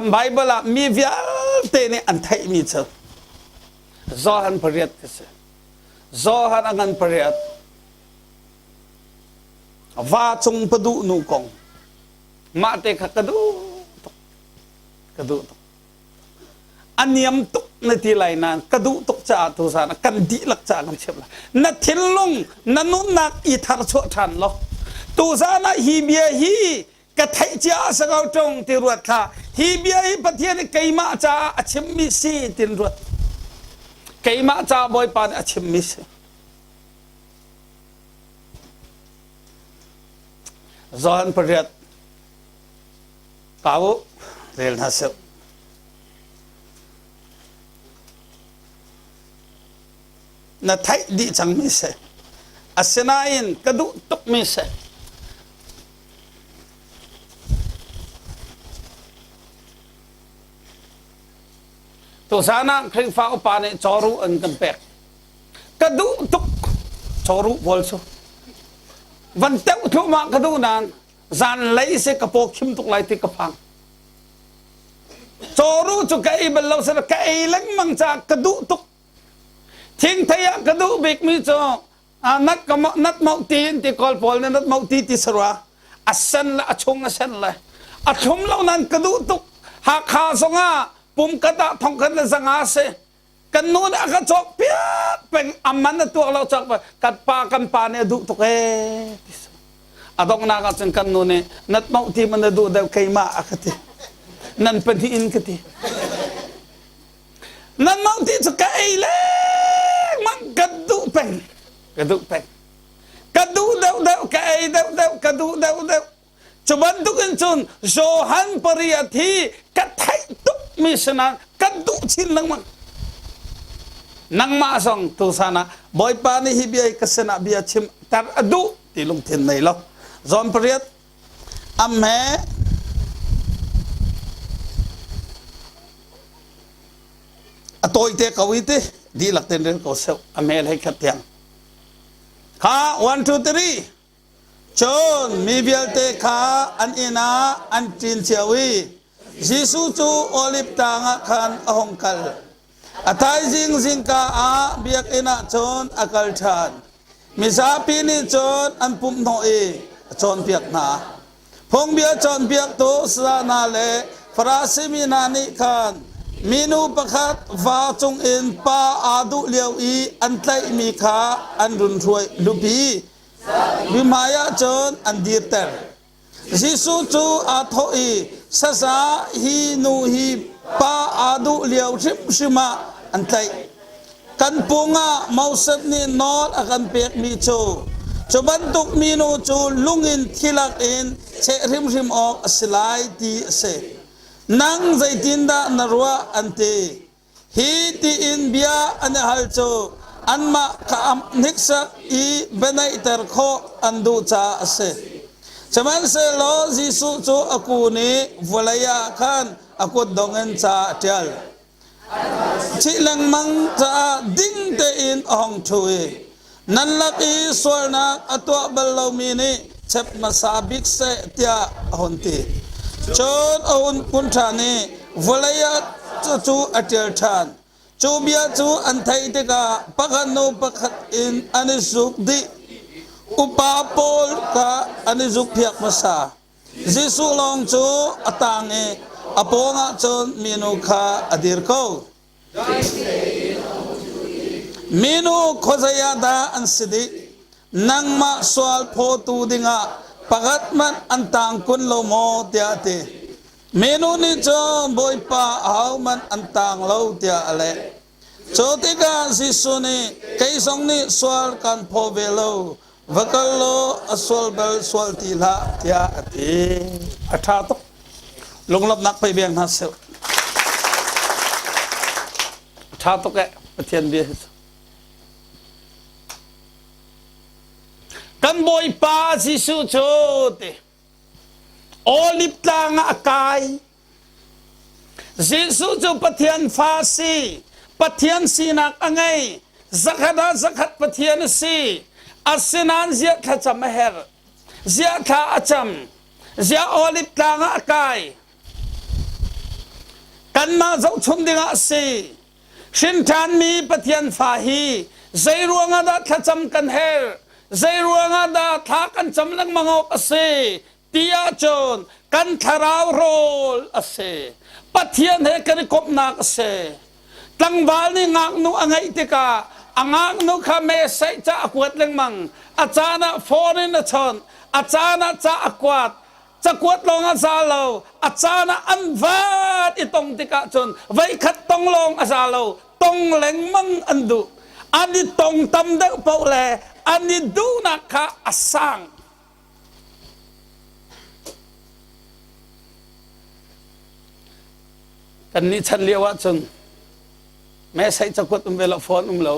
Kan Bible ah mi vialte nih an theihmi cu Johan pariat ka si. Johan a ngan pariat. Va cung paduh nu kong. Mah te kha ka duh tuk. Ka duh tuk. A niam tuk na ti lai nain ka duh tuk caah tuzaan ah kan dihlak caah kan chimh lai. Na thinlung, na nunnak i tharchuah ṭhan law tuzaan ah hi bia hi ka theih cia a si ko ṭung ti ruat hlah. Hi bia hi Pathian nih keimah caah a chimmi si tin ruat. Keimah caah Bawipa nih a chimmi si. Johan pariat Kau rel hna seh. Na theih dih cangmi si. Asinain ka duh tukmi si. Tuzaan ah Khrihfa upa nih cawruh an kan pek. Ka duh tuk cawruh pawl cu. Van teuh thluahmah ka duh nain zanlei se ka paw khim tuk lai ti ka phang cawru cu ka ei bal lo seh ka ei lengmang caah ka duh tuk thingthei ah ka duh bikmi cu nat ka nat mau ti in ti kawl pawl nih nat mau ti ti sarua a sen le a chung a sen le a thlum lo nan ka duh tuk Hakha zongah pumkhat ah thongkhat le zanga si Kan nu nih a ka cawk piak peng a man a tuak lo cawk kan pa kan pa nih a duh tuk ee a donghnak ah cun kan nu nih nat moh ti man a duh deuh keimah a ka ti nan pahnih in ka ti nan moh ti cu ka ei lengmang ka duh peng ka duh peng ka duh deuh deuh ka ei deuh deuh ka duh deuh deuh Cu bantukin cun Johan pariat hi ka theih tukmi sinah ka duh chin lengmang. Nangmah zong tusan ah Bawipa nih hi bia hi ka sinah bia chim ter a duh ti lungthin nei lo. John pariat am he a tawite ko i ti dihlak ten rel ko seh a mel hei khat tiang. Kha 1 2 3 Cun mi vialte kha an inn ah an ṭin cio i Jesuh cu Oliv tlang ah khan a hung kal. A thaizing zingka ah biakinn ah cun a kal ṭhan. Mizapi nih cun an pumhhnawh i a cawnpiak hna. Phungbia cawnpiaktu saya hna le Farasi mi hna nih khan minu pakhat va cungin pa aa duh lio i an tlaihmi kha an run hruai lupi. Mi hmaiah cun an dirter. Jesuh cu aa thawh i saza hi nu hi pa aa duh lio hrimhrim ah an tlaih. Kan pung ah Moses nih nawl a kan pekmi cu cu bantuk minu cu lung in thilak in cheh hrimhrim awk a si lai ti a si. Nang zeitindah na ruah an ti. Hi tiin bia an i hal cu anmah kha hniksak i bianeihter khawh an duh caah a si. Sihmanhsehlaw Jesuh cu a kun i vawlei ah khan a kutdong in ca a ṭial. Thih lengmang caah ding tein a hung ṭhu i nan lak i sualnak a tuah bal lomi nih chep hmasa bik seh tiah a hun ti. Cun a hun kun ṭhan i vawlei ah cucu a ṭial ṭhan. Cu bia cu an theih tikah pakhat hnu pakhat in an i zuk dih. Upa pawl kha an i zukphiak hmasa. Jesuh lawng cu a tang i a pawngah cun minu kha a dir ko. Minu khuazei ah dah an si dih? Nangmah sual phawtu dingah pakhat hmanh an tang kun lo maw? tiah a ti. Minu nih cun Bawipa ahohmanh an tang lo tiah a leh. Cu tikah Jesuh nih kei zong nih sual kan phaw ve lo, va kal law a sual bal sual ti hlah tiah a ti. A ṭha tuk. Lunglawmhnak pei beng hna seh. A ṭha tuk eh Pathian bia hi cu. Kan Bawipa Jesuh cu ti Oliv tlang ah a kai. Jesuh cu Pathian fa a si. Pathian sinak a ngei. Zakhat ah zakhat Pathian a si. Asinain ziah thlacam a herh. Ziah thla a cam. Ziah Oliv tlang ah a kai. Kanmah zohchun dingah a si. Hrinṭhanmi Pathian fa hi zei ruangah dah thlacam kan herh? Zei ruangah dah thla kan cam lengmang awk a si? Ti ahcun kan thlarau rawl a si. Pathian he kan i komhnak a si. Tlangval nih ngaknu a ngeih tikah a ngaknu kha mesaih ca a kuat lengmang. A caan ah phone in a chawnh, a caan ah ca a kuat. Cakuat lawng a za lo, a caan ah an vat i tong tikah cun voikhat tong lawng a za lo, tong lengmang an duh. An i tong tam deuh paoh le an i duhnak kha a sang. Kannih chan lio ahcun message cakuat um ve lo, phone um lo.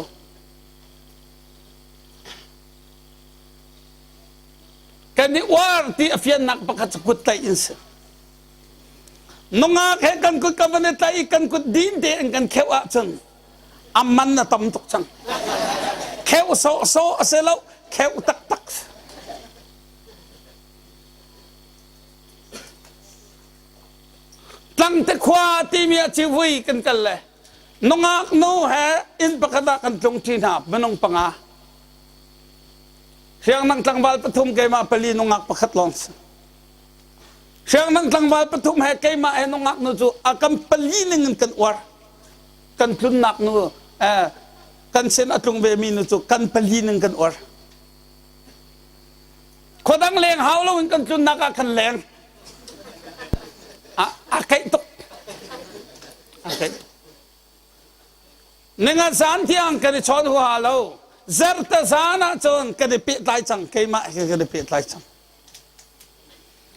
Kan i uar ti a fiannak pakhat cu kut tlaih in si. Nungak he kan kut kan van i tlaih i kan kut din tein kan kheuh ahcun a man a tam tuk cang. Kheuh sawhsawh a si lo, kheuh taktak. Tlangte khua timi ah civui kan kal le nungak nu he inn pakhat ah kan tlung ṭi hna minung panga. Hriangdang tlangval pathum keimah pali nungak pakhat lawng si. Hriangdang tlangval pathum he keimah he nungak nu cu a kan pali ning in kan uar. Kan tlunnak nu eh, kan sin a tlung ve mi nu cu kan pali ning kan uar. Khuadang leng hau lo in kan tlunnak ah kan leng. A, a keih tuk. A keih tuk. Ninga zan tiang kan i chawn huaha lo. Zarhte zan ah cun kan i pehtlai cang. Keimah he kan i pehtlai cang.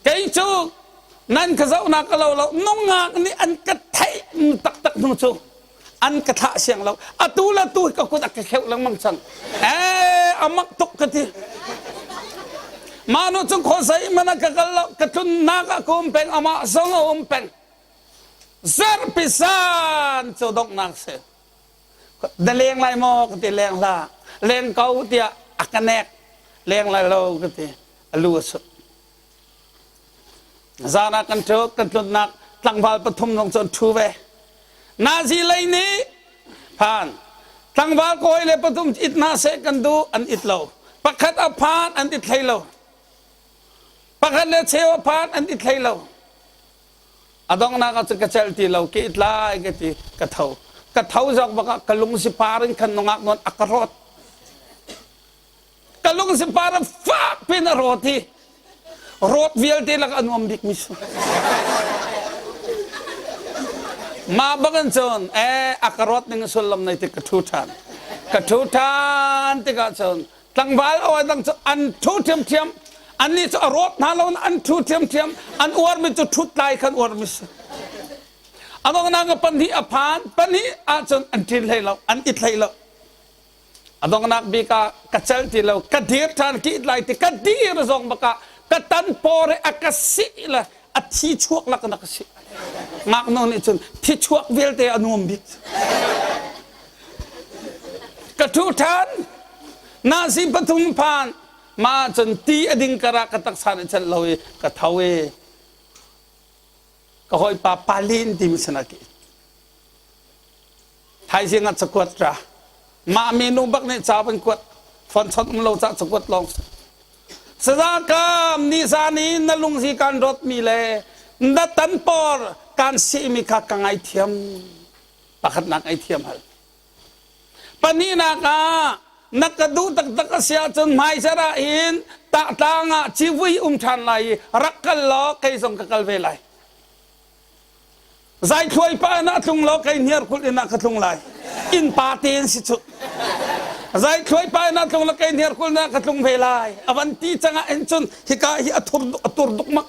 Kei cu nan ka zohnak ka lo lo. Nungak nih an ka theih taktak hnu cu an ka thlah siang lo. Atu le tu ka kut a ka kheuh lengmang cang. Ee, a mak tuk ka ti. Mah nu cu khuazei hmanh ah ka kal lo. Ka tlunnak ah ka um peng. Amah zong a um peng. Zarhpi zan cu donghnak si. Na leng lai maw ka ti leng hlah. Leng ko tiah a ka nek. Leng lai lo ka ti. A lu a sut. Zan ah kan ṭhu, kan tlunnak tlangval pathum zong cu an ṭhu ve. Nazi lei nih phan tlangval kawi le pathum it hna seh kan duh an it lo. Pakhat a phan an it hlei lo. Pakhat le cheu a phan an it hlei lo. A donghnak ah cun ka celh ti lo, ka it lai ka ti, ka tho. Ka tho zawk bak ah ka lung si par in khan nungak nawn a ka rawt. Ka lung si par in fak pin a rawt i rawt vialte lak a nuam bik mi su. Mah bak in cun eh a ka rawt ning sullam nei tik ka ṭhu ṭhan. Ka ṭhu ṭhan tikah cun Tlangval aw dang cu an ṭhu ṭhiamṭhiam. Annih cu a rawt hna lo an ṭhu ṭhiamṭhiam. An uarmi cu ṭhut lai khan uarmi si. A donghnak ah pahnih a phan. Pahnih ahcun an ṭin hlei lo, an it hlei lo. A donghnak bik ah ka celh ti lo, ka dir ṭhan ki it lai ti ka dir zong bak ah ka tan paw re a ka sih le a thi chuak lak in a ka sih. Ngaknu nih cun thi chuak vialte a nuam bik. Ka ṭhu ṭhan. Nasi pathum phan. Mah cun ti a ding karah ka taksa nih celh lo i ka tho i ka hawipa Palin timi sinah ka it. Thaizing ah cakuat ra. Mah minu bak nih ca van kuat. Phone chawnh um lo cah cakuat lawng si. Saza kam nizan i na lungzi kan rawtmi le na tanpor kan sihmi kha ka ngaithiam. Pakhatnak ngaithiam hal. Pahnihnak ah na ka duh taktak a si ahcun hmaizarh ah hin tahtlang ah civui um ṭhan lai i rak kal law kei zong ka kal ve lai. Zaithluai pa in a tlung law kei hniarkulh in ah ka tlung lai. Innpa te in si cu. Zaithluai pa in a tlung law kei hniarkulh in ah ka tlung ve lai. A van ti cang ah hin cun hika hi a thur a tur dukmak.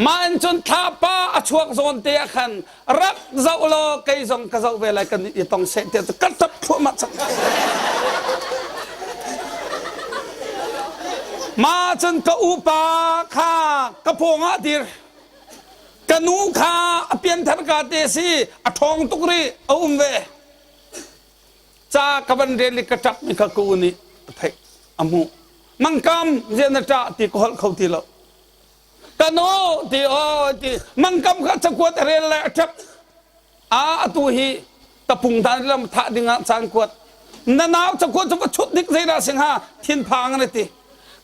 Mah in cun thlapa a chuak zawn te ah khan rak zoh law kei zong ka zoh ve lai kan i tong seh tiah ka ṭap thluahmah cang. Mah cun ka upa kha ka pawng ah dir. Ka nu kha a pianthar ka te si a ṭhawng tuk rih a um ve. Ca ka van rel i ka ṭap mi kha ka u nih a theih a hmuh. Mangkam ziah na ṭah ti ka holh kho ti lo. Ka nu ti aw ti mangkam kha cakuat a rel lai a ṭap. A atu hi tapung dan lam thah dingah caan kuat. Na nau cakuat cu va chut dik zeidah si hnga thinphang na ti.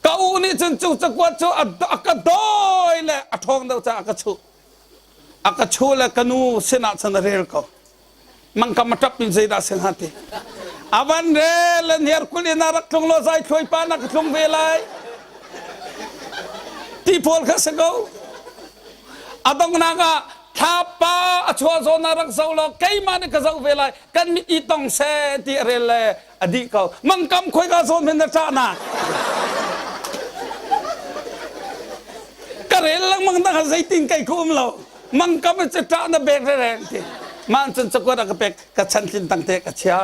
Ka u nih cun cu cakuat cu a ka dawi le a ṭhawng deuh caah a ka chuh. A ka chuh le ka nu sinah cun a rel ko. Mangkam a ṭap in zeidah si hnga ti. A van rel le hniar kul in a rak tlung law zai thluai pa na ka tlung ve lai. Ti pawl kha si ko. A donghnak ah thlapa a chuah zawn ah rak zoh law keimah nih ka zoh ve lai kan mit i tong seh ti a rel le a dih ko. Mangkam khoika zawn hen na ṭahnak. Ka rel lengmang na kha zeitin kei ka um lo. Mangkam cu ṭah na bek rereng ti. Mah cun cakuat a ka pek ka chantlin tang te ka chia.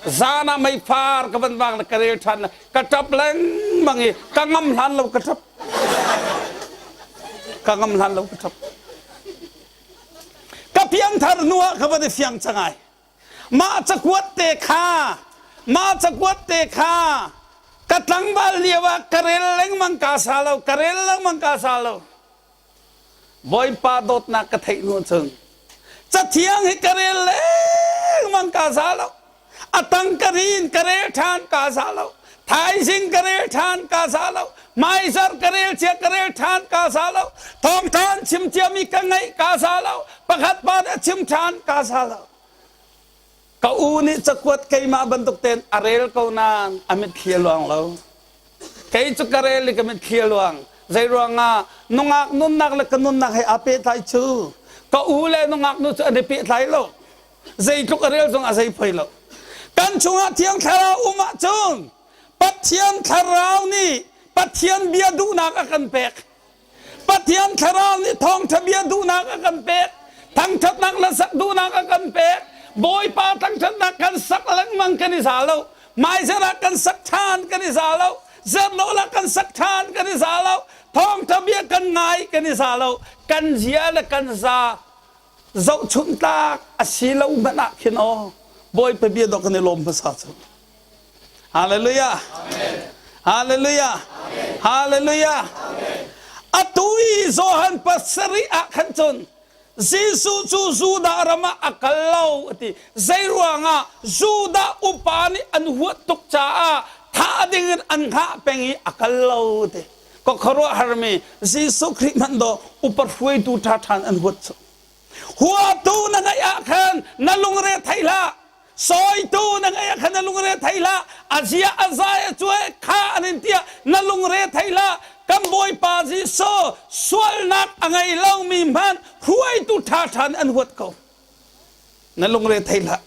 Zan ah meifar ka van vang le ka rel ṭhan le ka ṭap lengmang i ka ngam hlan lo ka ṭap. Ka ngam hlan lo ka ṭap. Ka piangthar hnu ah ka van i fiang cang ai. Mah cakuat te kha mah cakuat te kha ka tlangval lio ah ka rel lengmang ka sa lo ka rel lengmang ka sa lo. Bawipa dawtnak ka theih hnu cun cathiang hi ka rel lengmang ka za lo. A tang ka rin ka rel ṭhan ka za lo. Thaizing ka rel ṭhan ka za lo. Hmaizarh ka rel cia ka rel ṭhan ka za lo. Thawngṭhan chim ciami ka ngaih ka za lo. Pakhat pa nih a chim ṭhan ka za lo. Ka u nih cakuat keimah bantuk tein a rel ko nain a mitthli a luang lo. Kei cu ka rel i ka mitthli a luang. Zei ruangah nungak nunnak le ka nunnak he aa pehtlai cu ka u le nungak nu cu an i pehtlai lo. Zeitluk a rel zong a zei poi lo. Kan chungah Thiang Thlarau um ahcun Pathian Thlarau nih Pathian bia duhnak a kan pek. Pathian Thlarau nih thawngṭha bia duhnak a kan pek. Thangṭhatnak le sak duhnak a kan pek. Bawipa thangṭhatnak kan sak lengmang kan i za lo. Hmaizarh ah kan sak ṭhan kan i za lo. Zernawl ah kan sak ṭhan kan i za lo. Thawngṭha bia kan ngai kan i za lo. Kan zia le kan za zohchunh tlak a si lo hmanh ah khin aw Bawipa bia dawh kan i lawm hmasa cu. Hallelujah. Hallelujah. Hallelujah. Atu i Johan pasarih ah khan cun Jesuh cu Judah ram ah a kal lo a ti. Zei ruangah Judah upa nih an huat tuk caah thah ding in an hngah peng i a kal lo a ti. Ka khuaruahharmi Jesuh Khrih hmanh dawh upa hruaitu ṭhaṭhan an huat cu. Huatu na ngeih ah khan na lungre thei hlah. Sawitu na ngeih ah khan na lungre thei hlah. A zia a zai a cuai kha an in tiah na lungre thei hlah. Kan Bawipa Jesuh sualnak a ngei lomi hmanh hruaitu ṭhaṭha nih an huat ko. Na lungre thei hlah.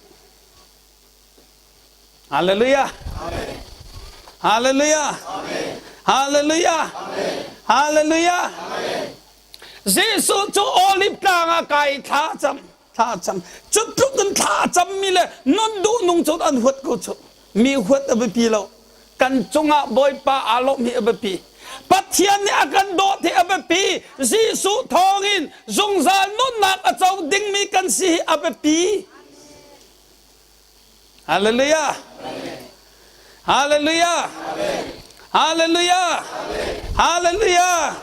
Hallelujah. Hallelujah. Hallelujah. Hallelujah. Jesuh cu Olive tlang ah kai thla cam thla cam cu tluk in thla cammi le nun duh nung cu an huat ko cu mi huat a biapi lo kan cungah Bawipa aa lawmh hi a biapi Pathian nih a kan dawt hi a biapi Jesuh thawngin zungzal nunnak a co dingmi kan si hi a biapi Hallelujah. Hallelujah. Hallelujah. Hallelujah.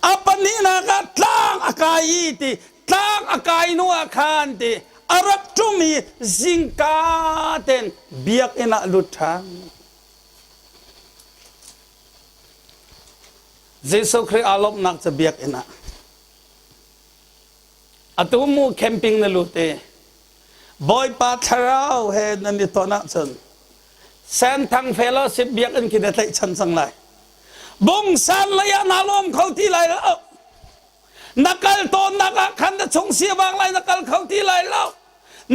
A pahnihnak ah tlang a kai i ti tlang a kai hnu ah khan ti a rak ṭum i zingka ten biakinn ah lut ṭhan. Jesuh Khrih aa lawmhnak cu biakinn ah. Atu mu camping na lut i Bawipa thlarau he nan i ton ahcun Senthang Fellowship biakinn khi na tlaihchan cang lai. Bungsan lei ah naa lawm kho ti lai lo. Na kal tawnnak ah khan na chung siavang lai na kal kho ti lai lo.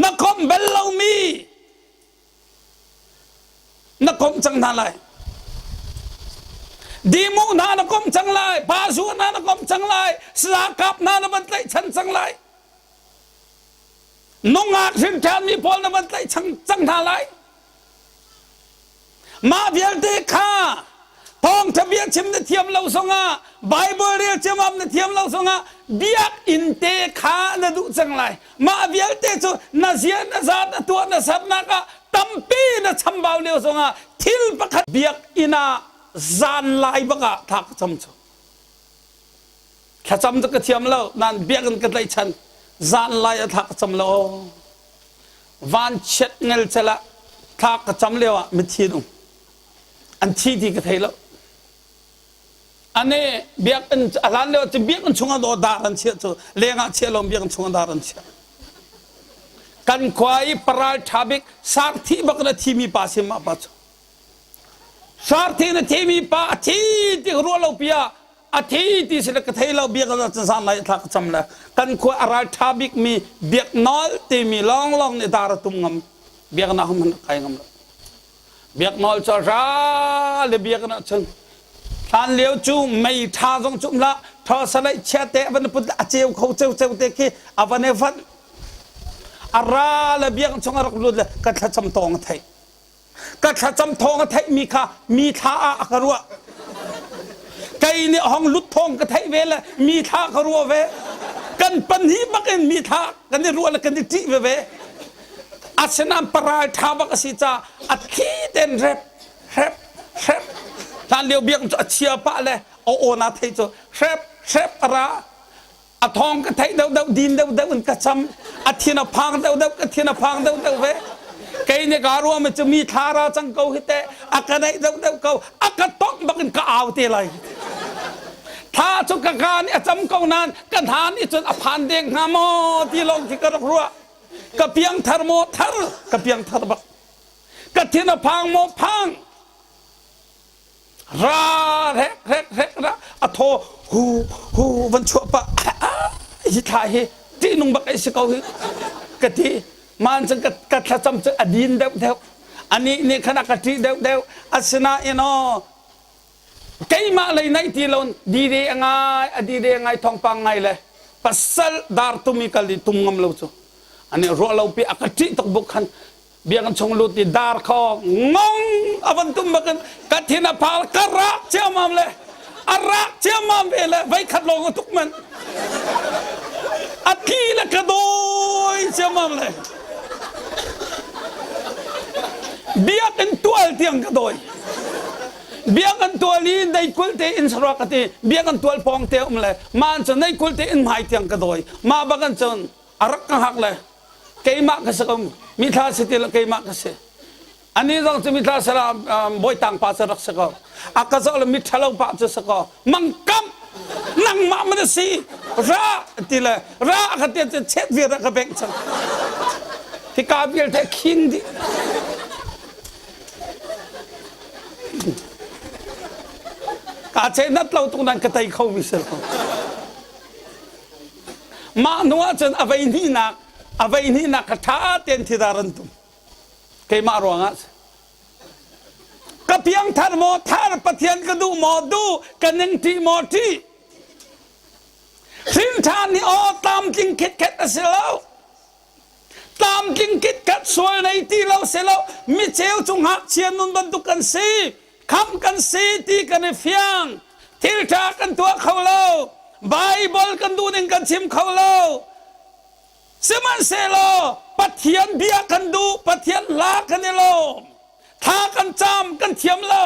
Na komh bel lomi na komh cang hna lai. Dimu hna na komh cang lai, Pazu hna na komh cang lai, Sakap hna na van tlaihchan cang lai. Nungak hrinṭhanmi pawl na van tlaih cang hna lai. Mah vialte kha thawngṭha bia chim na thiam lo zongah Bible rel ciamam na thiam lo zongah biakinn te kha na duh cang lai. Mah vialte cu na zia na zat na tuah na sernak ah tampi na chambau lio zongah thil pakhat biakinn ah zan lai bak ah thla ka cam cu. Thlacam cu ka thiam lo nain biakinn ka tlaihchan. Zan lai a thla ka cam lo. Van chiat ngel cel ah thla ka cam lio ah mithi an um. An thi ti ka thei lo. Ane biakinn a hlan lio cu biakinn chung ah dar an chiah cu leng ah chiah lo biakinn chung ah dar an chiah. Kan khua i paral ṭha bik sarthi bak in a thimi pa si mah pa cu. Sarthi in a thimi pa a thi ti ruah lo pi ah a thi ti si le ka thei lo biak ah cun zan lai thla ka cam le kan khua a ral ṭha bik mi biak nawl timi lawnglawng nih dar a tum ngam biaknak hman kai ngam lo. Biak nawl cu ra le biaknak cun hlan lio cu mei ṭha zong cu um hlah tho salaih chia te a van put a ceu kho ceu ceu te khi a van i vanh a ra le biak chung a rak lut le ka thlacam tawng a theih ka thlacam thawng a theih mi kha mi thla ah a ka ruah kei nih hong lut thawng ka theih ve le mi thla ka ruah ve kan pahnih bak in mi thla kan i ruah le kan i ṭih ve ve Asinain paral ṭha bak a si caah a thli tein rep hrep hrep hlan lio biak cu a chia pah le a aw na thei cu hrep hrep a ra a thawng ka theih deuh deuh din deuh deuh in ka cam a thin a phang deuh deuh ka thin a phang deuh deuh ve kei nih ka ruah mi cu mi thla ra cang ko hi teh a ka naih deuh deuh ko a ka tongh bak in ka au te lai thla cu ka ka nih a cam ko nain ka hna nih cun a phan deng hnga maw ti lawng khi ka rak ruah Ka piangthar maw thar? Ka piangthar bak. Ka thin a phang maw phang? Ra rek rek rek ra a thaw hu hu van chuah pah hi thla hi ṭihnung bak ai si ko hi ka ti man cun ka ka thlacam cu a din deuh deuh anih nih khan a ka ṭih deuh deuh asinain aw keimah lei naih ti lo dide a ngai a dide a ngai thawngpang ngai le pasal dar tum i kal i tum ngam lo cu ani ruah lo pi a ka ṭih tuk buk khan biakinn chung lut i dar kho ngong a van tum bakin ka thin a phal ka rak ciamam le a rak ciamam ve le vei khat lawng a tuk man a tli le ka dawi ciamam le biakinn tual tiang ka dawi Biakinn tual i neikul te inn saruak ka ti biakinn tual pawng te um le mah an cu neikul te inn hmai tiang ka dawi mah bak an cun a rak ka hngak le keimah ka si ko mithla si ti lo keimah ka si ani zong cu mithla sala bawitang pa cu rak si ko a ka zoh le miṭhalo pa cu si ko mangkam nangmah man si ra ti le ra ka ti cun chet vir ka bengh cang hika vialte khin dih Kaa ceh-nat lo tuk nain ka tei kho mi si lo. Mah hnu ahcun a vei hnihnak a vei hnihnak kha ṭha tein thidar an tum. Keimah ruangah ka piangthar maw thar Pathian ka duh maw duh ka ningṭih maw ṭih hrinṭhan hi aw tlamtling khitkhet a si lo Tlamtling kitkhat sual nei ti lo selaw micheu cu ngakchia nun bantuk kan si. Khamh kan si ti kan i fiang. Thil ṭha kan tuah kho lo. Baibal kan duh ning kan chim kho lo. Sihmanhsehlaw Pathian bia kan duh, Pathian hla kan i lawm. Thla kan cam, kan thiam lo.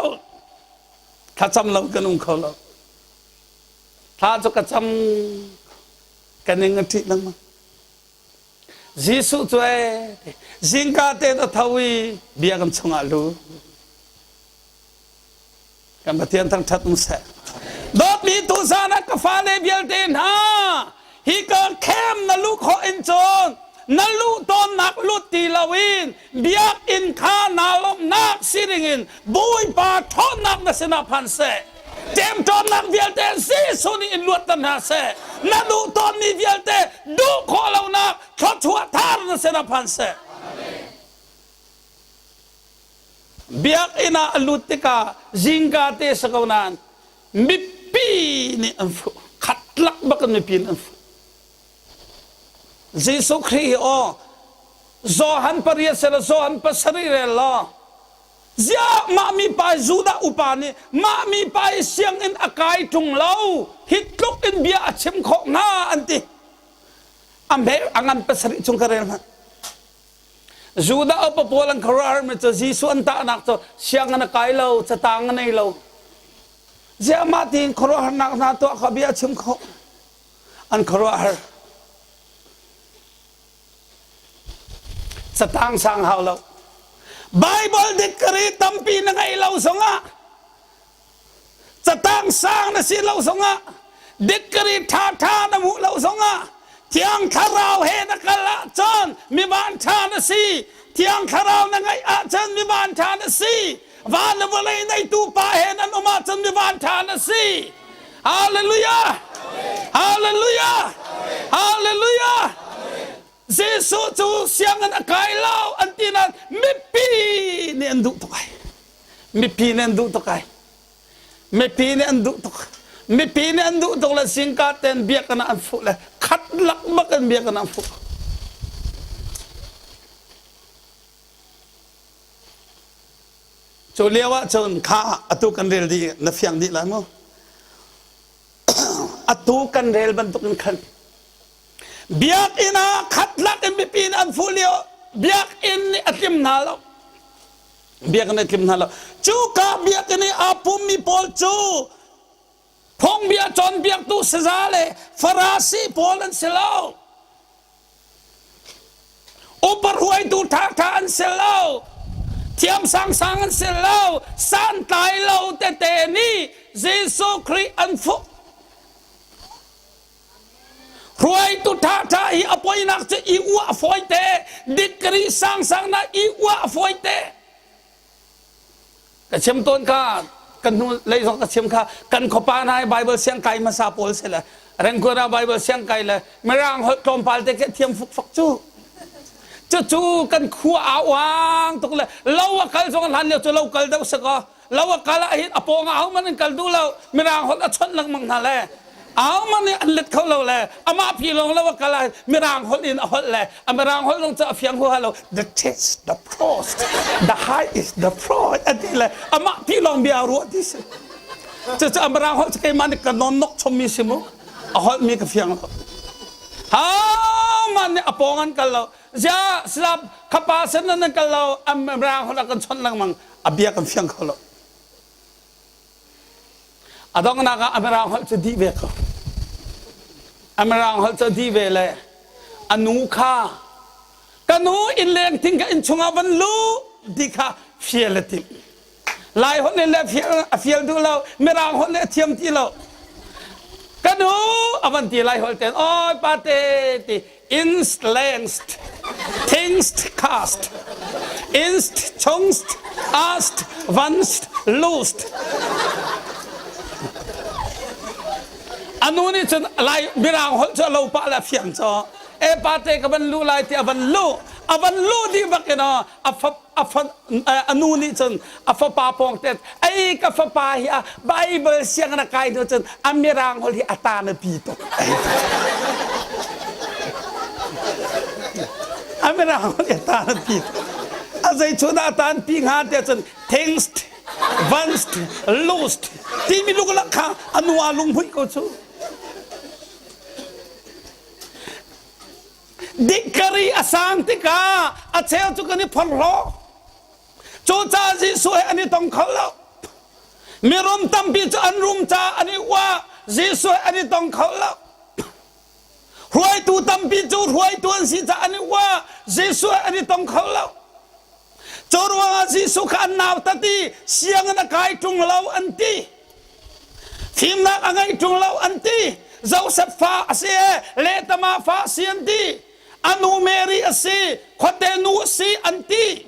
Thlacam lo kan um kho lo. Thla cu ka cam, ka ning a ṭih lengmang. Jesuh cu ee zingka te a tho i biakinn chungah lu. Kan Pathian thangṭhat um seh. Dawtmi tuzan ah ka fale vialte hna, hi ka khem na luh khawh in cun na luh tawnnak lut ti loin biakinn kha naa lawmhnak si dingin Bawipa ṭhawnnak na sinah phan seh. Ṭemṭawnnak vialte Jesuh nih in luatter hna seh. Na duh tawnmi vialte duh khawh lonak thluachuah thar na sinah phan seh. Biakinn ah a lut tikah zingka te si ko nain mipi nih an fuh. Khatlak bak in mipi nih an fuh. Jesuh Khrih hi aw Johan pariat sela Johan pasarih rel law Ziah mah mi pa Judah upa nih mah mi pa i sianginn a kai ṭung lo hi tluk in bia a chim khawh hnga an ti. A hme a ngan pasarih chung ka rel hmanh. Judah upa pawl an khuaruahhar mi cu Jesuh an tahnak cu sianginn a kai lo, catang a nei lo. Ziah mah tiin khuaruahharnak hna tuah kha bia a chim khawh. An khuaruahhar. Catang sang hau lo. Bible degree tampi na ngeih lo zongah catang sang na si lo zongah degree ṭhaṭha na hmuh lo zongah Thiang Thlarau he na kal ahcun mi vanṭha na si. Thiang Thlarau na ngeih ahcun mi vanṭha na si. Van le vawlei neitu pa he nan um ahcun mi vanṭha na si. Hallelujah! Hallelujah! Hallelujah! Jesuh cu sianginn a kai lo an ti nain mipi nih an duh tuk ai. Mipi nih an duh tuk ai. Mipi nih an duh tuk. Mipi nih an duh tuk le singka ten biakinn ah an fuh le khat lak bak in biakinn ah an fuh. Cu lio ah cun kha atu kan rel dih na fiang dih lai mu. Atu kan rel bantuk in khan Biakinn ah khat lak in mipi in an fuh lio biakinn nih a tlim hna lo. Biakinn a tlim hna lo. Cuka biakinn i aa pummi pawl cu phungbia cawnpiaktu saza le Farasi pawl an si lo. Upa hruaitu ṭhaṭha an si lo. Thiam sangsang an si lo. Santlai lo tete nih Jesuh Khrih an fuh. Hruaitu ṭhaṭha hi a poinak cu i uah fawite, degree sangsang na i uah fawite. Ka chim tawn kha, kan hnu lei zong ka chim kha, kan khuapa hna hi Bible siang kai hmasa pawl si le, Rengkura Bible siang kai le, Mirang holh tlawmpal te khi thiam fukfak cu. Cucu kan khua a uang tuk le lo a kal zong hlan lio cu lo kal deuh si kaw lo a kal ah hin a pawng ah ahohmanh an kal duh lo mirang holh a chawnh lengmang hna le ahohmanh nih an let kho lo le amah phi lawng lo a kal ah mirang holh in a holh le a mirang holh zong cu a fiang huaha lo the taste the frost the high is the frost a ti le amah phi lawng bia ruah ti si cucu a mirang holh cu keimah nih ka non nok chommi si mu a holh mi ka fiang lo ha man nih a pawng an kal lo zia slap khapa sen nan kal lo mirang holh a kan chawnh lengmang a bia kan fiang kho lo a donghnak ah a mirang holh cu dih ve ko a mirang holh cu dih ve le a nu kha ka nu innleng thing ka innchung ah van lu ti kha fial a timh lai holh le a fial duh lo mirang holh le a thiam ti lo ka nu a van ti lai holh ten oi pate ti inst thingst cast inst chungst ast vanst lust anu nih cun lai mirang holh cu a lo pah le a fiang cu e pate ka van lu lai ti a van lu a van lu dih bak in a fap a fa a nu nih cun a fapa pawng te ei ka fapa hi a Bible sianginn a kai hnu cun a mirang holh hi a ta na pi tuk a mirang holh hi a ta na pi tuk a zei chun ah tan pi hnga te cun things once lost timi luklak kha a nu a lunghmuih ko cu Dikari a sang tikah a cheu cu kan i phorhlaw. Cucaah Jesuh he an i tong kho lo. Mirum tampi cu an rum caah an i uah. Jesuh he an i tong kho lo. Hruaitu tampi cu hruaitu an si caah an i uah. Jesuh he an i tong kho lo. Cu ruangah Jesuh kha an nautat i sianginn a kai ṭung lo an ti. Fimnak a ngei ṭung lo an ti. Joseph fa a si e, lehtama fa a si an ti. A nu Mary a si, khuate nu a si an ti.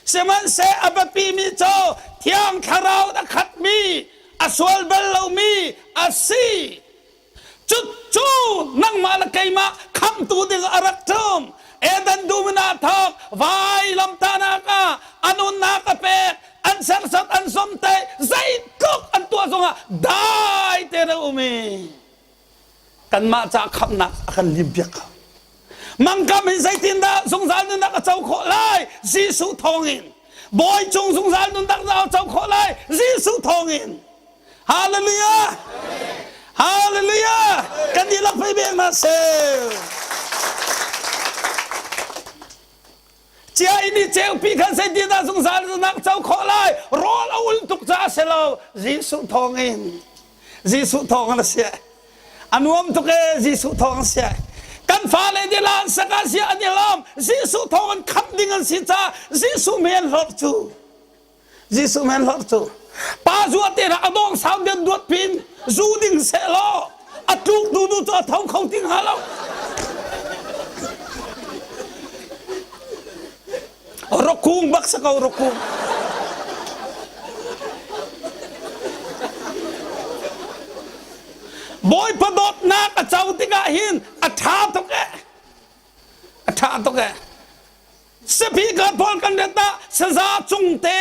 Sihmanhseh a biapimi cu Thiang Thlarau a khatmi, a sual bal lomi a si. Cucu nangmah le keimah khamhtu ding a rak ṭum. Eden dum in aa thawk, vailamtahnak ah a nunnak a pek, an serhsat an zomhtaih, zeitluk an tuah zongah dai tein a um i kanmah ca khamhnak a kan limpiak kho. Mangkam hin zeitindah zungzal nunnak a co khawh lai? Jesuh thawngin. Bawi cung zungzal nunnak a co khawh lai? Jesuh thawngin. Hallelujah! Hallelujah! Kan dihlak pei bek na seh. Cia in i ceupi khan zeitin dah zungzal nak co khawh lai? Rawl a ul tuk caah si lo. Jesuh thawngin. Jesuh thawng a si. A nuam tuk e Jesuh thawng a si. Kan fale nih lan sak ah sia an i lawm. Jesuh thawng in khamh ding an si caah Jesuh mei an hlorh cu. Jesuh mei an hlorh cu. Pa zua te a dawng sau den duat pin zu ding seh law a tluk du du cu a tho kho ti hnga lo. Rokung bak sa ko rokung. Bawipa dawtnak a co tikah hin a ṭha tuk eh. A ṭha tuk eh. Speaker pawl kan ret ah saza cung te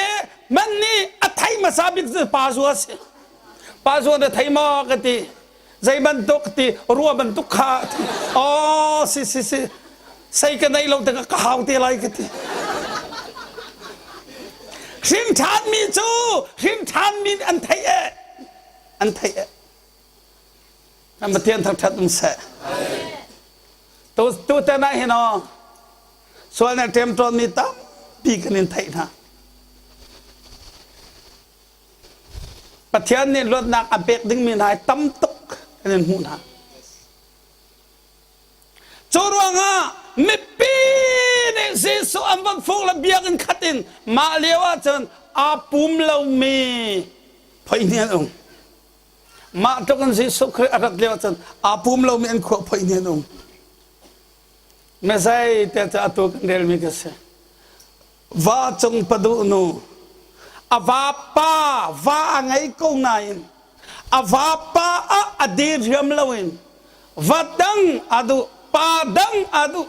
man nih a thei hmasa bik cu pa zua si. Pa zua na thei maw ka ti. Zei bantuk ti rua bantuk kha oh si si si sei ka nei lo te ka hau te lai ka ti. Hrin ṭhan mi cu hrin ṭhan mi an thei eh. An theih eh. Kan Pathian thangṭhat um seh. Tu tutan ah hin aw sual na ṭemṭawn mi tampi kan in theih hna. Pathian nih luatnak a pek dingmi hna hi tam tuk kan in hmuh hna. Cu ruangah mipi nih Jesuh an van fuk le biakinn khat in mah lio ahcun aa pum lomi phoihni an um. Mah tluk in Jesuh Khrih a rat lio ahcun aa pum lomi an khuah phoihni an um. Mezei te cu atu kan relmi ka si. Va cung paduh nu a vapa va a ngei ko nain a vapa ah a diriam loin va dang a duh pa dang a duh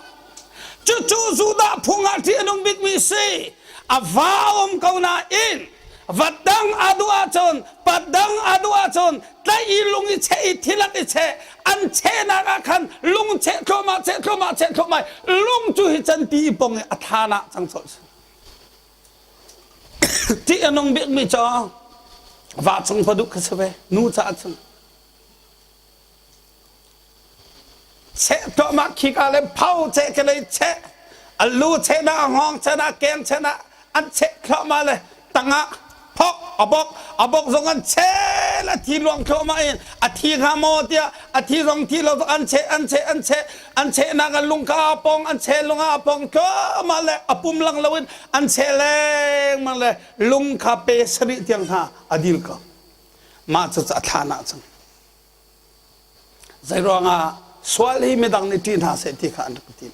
cucu Judah phung ah ṭih a nung bikmi si a va um ko nain va dang a duh ahcun pa dang a duh ahcun tlaih i lung i cheh i thilak i cheh an chehnak ah khan lung cheh thluahmah cheh thluahmah cheh thluahmah lung cu hi canpi i pong i a than ah cang colh ṭih a nung bikmi cu va chung pa duh kha si ve nu caah cun Cheh tuahmah khika le phau cheh ke lei cheh a lu cheh na a hngawng cheh na keng cheh na an cheh thluahmah le tangah phok a bok a bok zong an cheh le thi luang thluahmah in a thi hnga maw tiah a thi zong thi lo an cheh an cheh an cheh an cheh nak an lung ka a pong an cheh lung ah a pong thluahmah le a pum lang loin an cheh lengmang le lung kha pe sarih tiang hna a dil ko mah cu a thlan ah cun Zeiruangah sual hi midang nih ṭih hna seh ti kha an rak tim.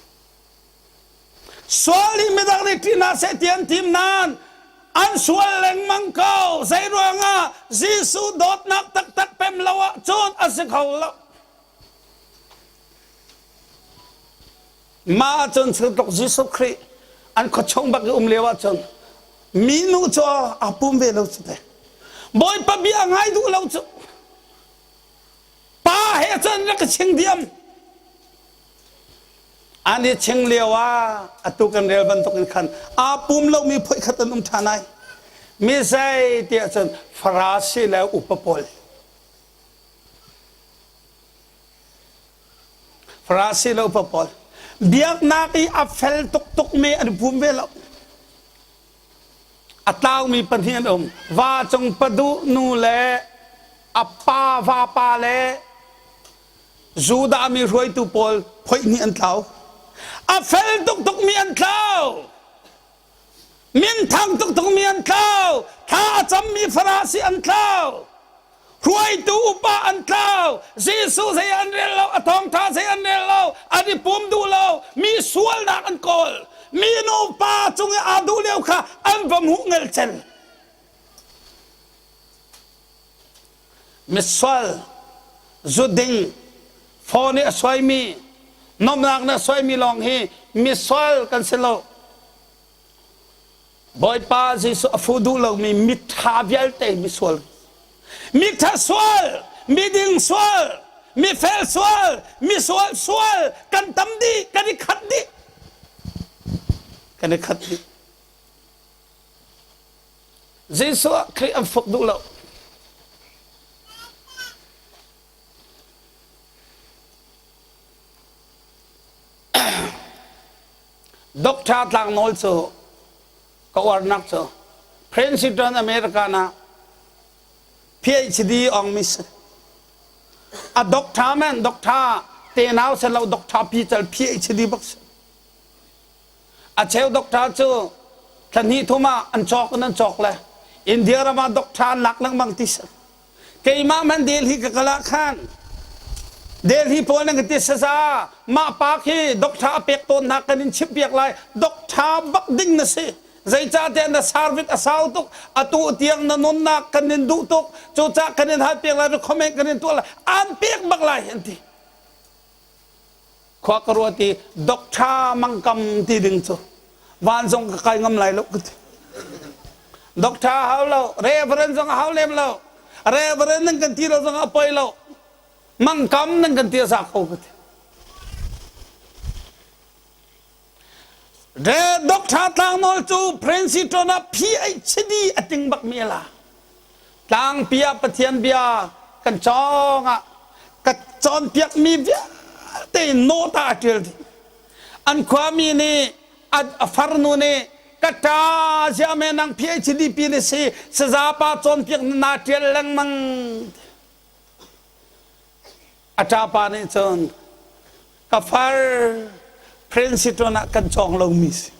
Sual hi midang nih ṭih hna seh ti an tim nain an sual lengmang ko. Zeiruangah Jesuh dawtnak taktak pem lo ahcun a si kho lo. Mah ahcun tluk Jesuh Khrih an khuachung bak i um lio ahcun minu cu aa pum ve lo cu te. Bawipa bia ngai duh lo cu. Pa he cun rak ka ching diam. An i ching lio ah atu kan rel bantuk in khan aa pum lomi phoih khat an um ṭhan ai. Mi zei tiah cun Farasi le upa pawl. Farasi le upa pawl. Biaknak i a fel tuk tukmi an pum ve lo. A tlaumi pahnih an um. Va cung paduh nu le a pa vapa le Judah mi hruaitu pawl phoihnih an tlau. A fel tuk tukmi an tlau. Minthang tuk tukmi an tlau. Thla a cammi Farasi an tlau. Hruaitu upa an tlau. Jesuh zei an rel lo, a thawngtha zei an rel lo, an i pum duh lo, mi sualnak an kawl. Mi nupa cung i aa duh lio kha an va hmuh ngelcel. Misual, zuding, phone i a suaimi, nomnak na suaimi lawng hi misual kan si lo. Bawipa Jesuh a fu duh lomi miṭha vialte misual. Miṭha sual, miding sual, mifel sual, misual sual kan tam dih, kan i khat dih. Kan i khat dih. Jesuh ah Khrih an fuk duh lo. Doctor Tlangnawl cu ka uarnak cu Princeton America na PhD ong mi si. A doctor man doctor te nau se lo doctor pi cal PhD bak si. A cheu doctor cu thla hnih thum ah an cawk in an cawk le India ram ah doctor an lak lengmang ti si. Keimah man Delhi ka kal ah khan Delhi pawl nan ka ti saza mah pa khi doctor a pek tawn hna kan in chimh piak lai doctor bak ding na si zeicahtiah na service a sau tuk atu tiang na nunnak kan in duh tuk cucaah kan in hal piak lai recommend kan in tuah lai an pek bak lai an ti Khua ka ruat i Doctor Mangkam ti ding cu van zong ka kai ngam lai lo ka ti. Doctor hau lo, Reverend zong a hau lem lo. Reverend nan kan ti lo zong a poi lo. Mangkam nan kan ti a za ko ka ti. Doctor Tlangnawl cu Princeton ah PhD a ting bak mi la. Tlangpi ah Pathian bia kan cawng ah ka cawnpiak mi vialte in note ah a ṭial dih. An khuami nih a farnu nih ka ṭa ziah nang PhD pi na si saza pa cawnpiak na ṭial lengmang. A ṭapa nih cun ka far Princeton ah kan cawng lomi si.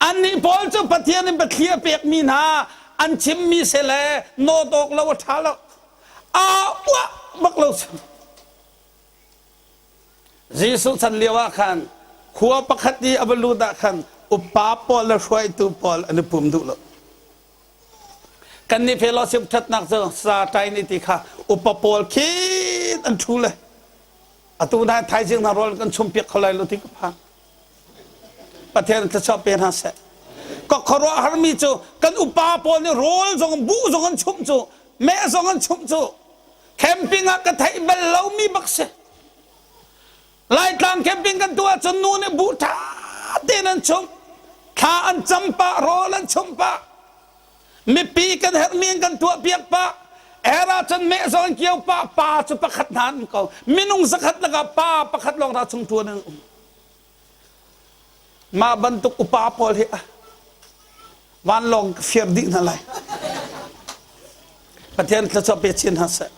Annih pawl cu Pathian in biathli a pekmi hna an chimmi si le nawt awk lo a ṭha lo. Aa uah bak lo si. Jesuh chan lio ah khan khua pakhat i a va lut ah khan upa pawl le hruaitu pawl an i pum duh lo. Kannih fellowship ṭhatnak cu sa ṭai nih ti kha upa pawl khin an ṭhu le atu hna thaizing hna rawl kan chumpiak kho lai lo ti ka phang. Pathian thluachuah pe hna seh. Ka khuaruah harmi cu kan upa pawl nih rawl zong buh zong an chumh cu meh zong an chumh cu camping ah ka theih bal lomi bak si. Laitlang camping kan tuah ahcun nu nih buh ṭha tein an chumh. Thla an cam pah, rawl an chumh pah. Mipi kan herhmi in kan tuah piak pah. Er ahcun meh zong an kio pah, pa cu pakhat hna an um ko. Minung zakhat lakah pa pakhat lawng dah chung ṭuan an um. Mah bantuk upa pawl hi vanlawng ka fir dih hna lai. Pathian thluachuah pe chin hna seh.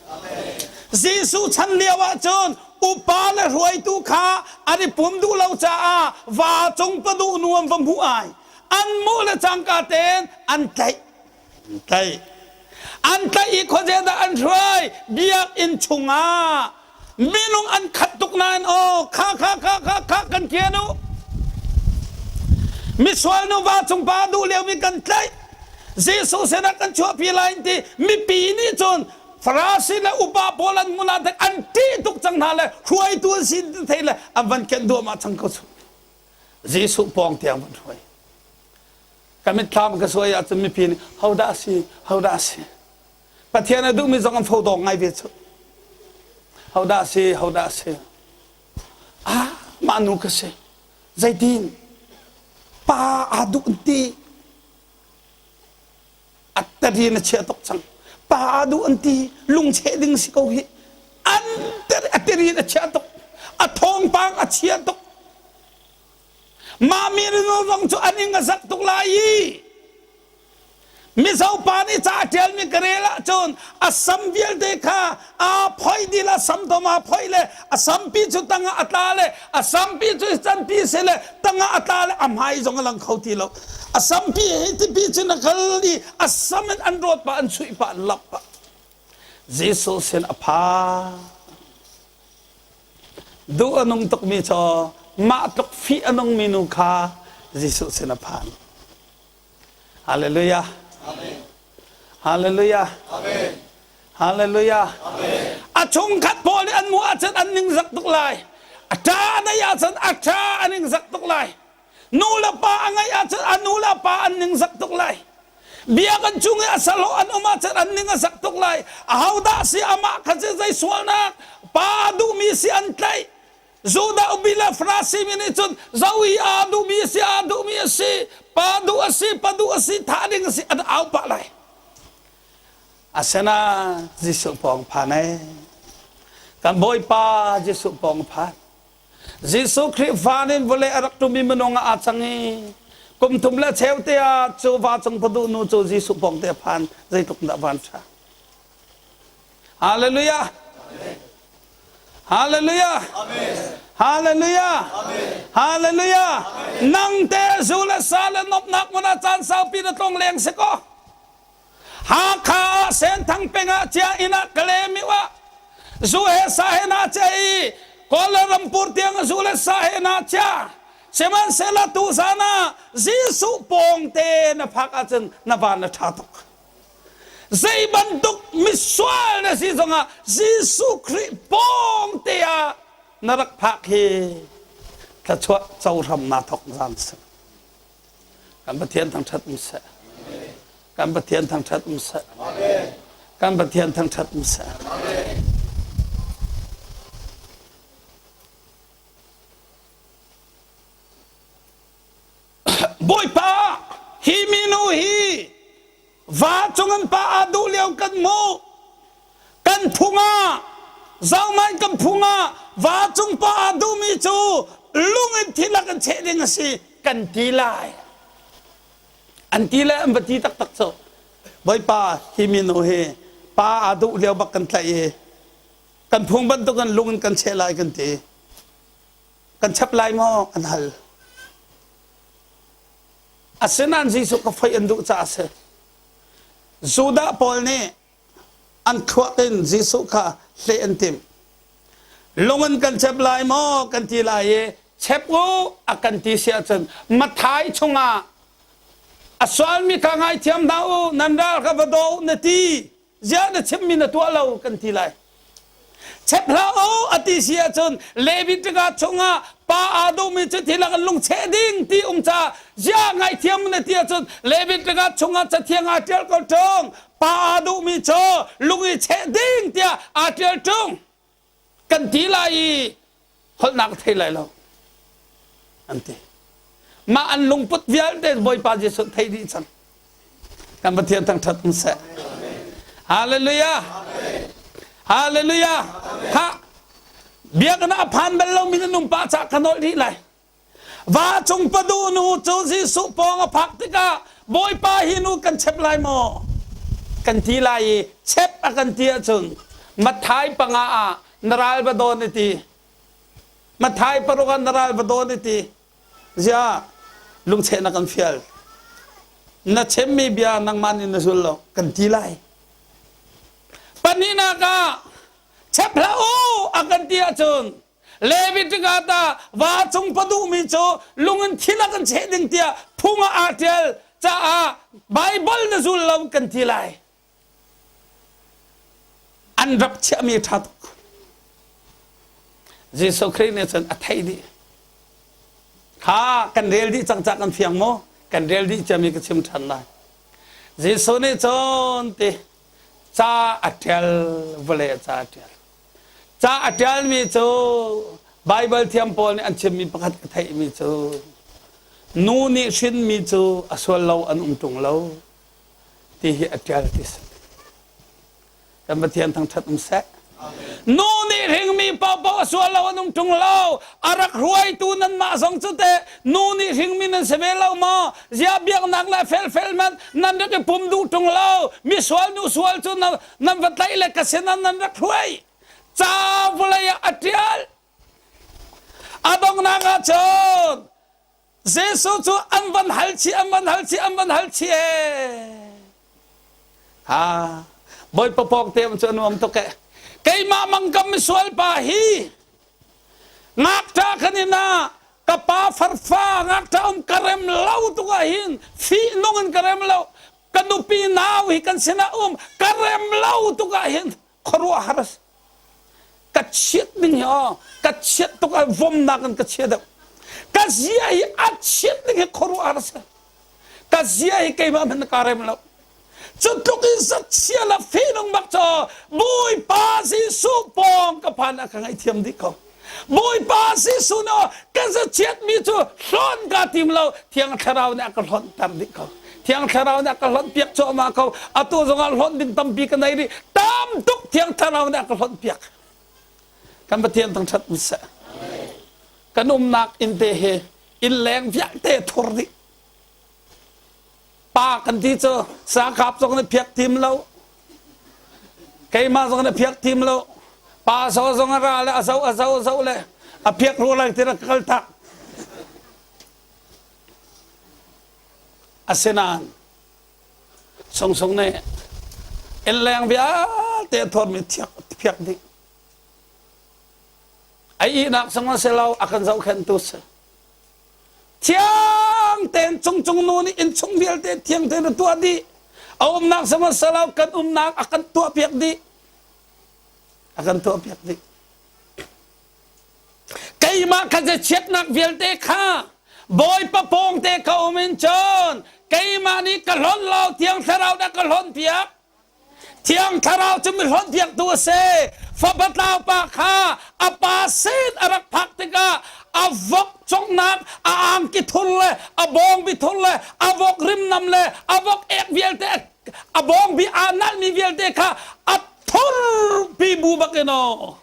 Jesuh chan lio ah cun upa le hruaitu kha an i pum duh lo caah va cung paduh nu an va hmuh ai. An hmuh le cangka tein an tlaih. Tlaih. An tlaih i khuazei dah an hruai? Biakinn chungah minung an khat tuk nain aw kha kha kha kha kha kan kian u. Misual nuva cung pa duh liomi kan tlaih. Jesuh sinah kan chuahpi lai ti mipi nih cun Farasi le upa pawl an hmun ah an ṭih tuk cang hna le hruaitu an si ti thei le an van kenh duahmah cang ko cu. Jesuh pawng tiang van hruai. Ka mitthlam ka suai ahcun mipi nih hodah a si, hodah a si. Pathian a duhmi zong an phodawng ngai ve cu. Hodah a si, hodah a si. Ah, mah nu ka si. Zeitin? Pa aa duh ti. A tari na chia tuk cang. Pa aa duh an ti. Lungcheh ding si ko hi. An tari, a tari na chia tuk. A thawngpang a chia tuk. Mah mi zong cu an ing a zak tuk lai i Mizo pa nih ca a ṭialmi ka rel ahcun a sam vialte kha aa phoih dih le a sam tom aa phoih le a sampi cu tangah a tla le a sampi cu canpi si le tangah a tla le a hmai zong a lang kho ti lo. A sampi hi tipi cun a kal i a sam in an rawt pah an chuih pah an lap pah. Jesuh sin a phan. Duh a nung tukmi cu mah tluk fih a nungmi nu kha Jesuh sin a phan. Hallelujah. Amen. Hallelujah. Amen. Hallelujah. Amen. A chungkhat pawl nih an hmuh ahcun an ningzak tuk lai. A ṭa a neih ahcun a ṭa a ningzak tuk lai. Nu le pa a ngeih ahcun a nu le pa an ningzak tuk lai. Biakinn chung i a sahlawh an um ahcun an ning a sak tuk lai. Ahodah si amah kha cu zei sualnak pa duhmi si an tlaih. Judah upi le Farasi mi nih cun zo i aa duhmi si aa duhmi a si pa duh a si pa duh a si thah ding a si an au pah lai. Asinain Jesuh pawng phan ee. Kan Bawipa Jesuh pawng phan. Jesuh Khrih van in vawlei a rak ṭumi minung ah aa cang i kum thum le cheu te ah cu va cung paduh nu cu Jesuh pawng te a phan zeitluk dah van ṭha. Hallelujah. Hallelujah. Hallelujah. Hallelujah. Nang te zu le sa le nomnak mun ah caan saupi na tlong leng si ko. Hakha ah Senthang peng ah cia inn ah Kalemi ah zu he sa he na chia i Kawlrampur tiang zu le sa he na chia. Sihmanhsehlaw tuzan ah Jesuh pawng te na phak ahcun na van a ṭha tuk. Zei bantuk misual na si zongah Jesuh Khrih pawng te ah na rak phak hi thluachuah cohram naa thawk zan si. Kan Pathian thangṭhat um seh. Kan Pathian thangṭhat um seh. Kan Pathian thangṭhat um seh. Bawipa, hi minu hi va cung an pa aa duh lio kan hmuh. Kan phung ah, zohmanh kan phung ah va cung pa aa duhmi cu lung in thi lak in cheh ding a si kan ti lai. An ti le an va ti taktak cu. Bawipa, hi minu hi pa aa duh lio bak kan tlaih i kan phung bantuk in lung in kan cheh lai kan ti. Kan chap lai maw? An hal. Asinain Jesuh ka foih an duh caah a si. Judah pawl nih an thluak in Jesuh kha hleh an timh. Lung in kan chep lai maw kan ti lai i chep u a kan ti si ahcun Matthai chungah a sualmi kha ngaithiam hna u nan ral kha va daw u na ti ziah na chimmi na tuah lo kan ti lai. Chep hlah u a ti si ahcun Leviticus chungah pa aa duhmi cu thil ah kan lungcheh ding ti um caah ziah ngaihthiam na ti ahcun Leviticus chungah cathiang aa ṭial ko ṭung pa aa duhmi cu lung i cheh ding tiah aa ṭial ṭung kan ti lai i holhnak a thei lai lo an ti mah an lungput vialte Bawipa Jesuh thei dih cang kan Pathian thangṭhat um seh Hallelujah Hallelujah ha biakinn ah a phan bal lomi na nung pa ca ka nawlh rih lai va cung padu nu cu Jesuh pawng a phak tikah Bawipa hi nu kan chep lai maw kan ti lai i chep a kan ti ahcun Matthai panga ah na ral va dawn i ti Matthai paruk ah na ral va dawn i ti ziah lungcheh na kan fial na chemmi bia nangmah nih na zul lo kan ti lai pahnihnak ah chep hlah u a kan ti ahcun Leviticus ah va cung paduhmi cu lung in thil a kan cheh ding tiah phung ah aa ṭial caah Baibal na zul lo kan ti lai An rak chiahmi ṭha tuk. Jesuh Khrih nih cun a theih dih. Kha kan rel dih cang cah kan fiang maw? Kan rel dih ciami ka chim ṭhan lai. Jesuh nih cun ti ca a ṭial vawlei ah ca a ṭial. Ca a ṭialmi cu Baibal thiam pawl nih an chimmi pakhat ka theihmi cu nu nih hrinmi cu a sual lo an um ṭung lo. ti hi a ṭial ti si. Kan Pathian thangṭhat um seh. Nu nih hringmi paohpaoh a sual lo an um ṭung lo. A rak hruaitu nanmah zong cu teh nu nih hringmi nan si ve lo maw? Ziah biaknak le felfel man nan rak i pum duh ṭung lo. Misual nu sual cu nan va tlaih le ka sinah nan rak hruai. Ca vawlei ah a ṭial. A donghnak ah cun Jesuh cu an van hal chih, an van hal chih, an van hal chih ee. Ha, Bawipa pawng te um cu a nuam tuk ee. Keimah mangkam misual pa hi ngakṭa khan in ah ka pa farfa ngakṭa um ka rem lo tuk ah hin fih nung in ka rem lo ka nupi nau hi kan sinah um ka rem lo tuk ah hin khuaruahhar a si. Ka chiat ding hi aw ka chiat tuk ah vomnak in ka chia deuh. Ka zia hi a chiat ding hi khuaruahhar a si. Ka zia hi keimah hmanh ka rem lo. Cu tluk in sachia la finung bak cu Bawipa Jesuh pawng ka phan ah ka ngaihthiam dih ko. Bawipa Jesuh nih ka zachiatmi cu hlawn kaa tim lo Thiang Thlarau nih a ka hlawnhter dih ko Thiang Thlarau nih a ka hlawnhpiak cuahmah ko atu zongah hlawnh ding tampi ka nei rih tam tuk Thiang Thlarau nih a ka hlawnhpiak kan Pathian thangṭhat um seh kan umnak inn te hi inn leng vialte thur dih Pa kan ti cu sakap zong nih phiak tim lo. Keimah zong nih phiak tim lo. Pa so zong a ra le a zo a zo a zo le a phiak ru lai ti rak kal tak. Asinain sungsung nih innleng vialte a thawtmi phiak dih. A ihnak zong a si lo, a kan zohkhenhtu si. Thiang tein cungcung nu nih innchung vialte thiang tein a tuah dih. A umnak zong a si lo, kan umnak a kan tuahpiak dih. A kan tuahpiak dih. Keimah ka chiatnak vialte kha Bawipa pawngte ka um in cun keimah nih ka hlonh lo Thiang Thlarau dah ka hlonh piak. Thiang Thlarau cu mi hlonh piaktu a si. Fapa tlaupa kha a pa sin a rak phak tikah a vok congnak a angki thur le a bawngbi thur le a vok rimnam le a vok ek vialte a bawngbi aa nalhmi vialte kha a thurpi bu bak in aw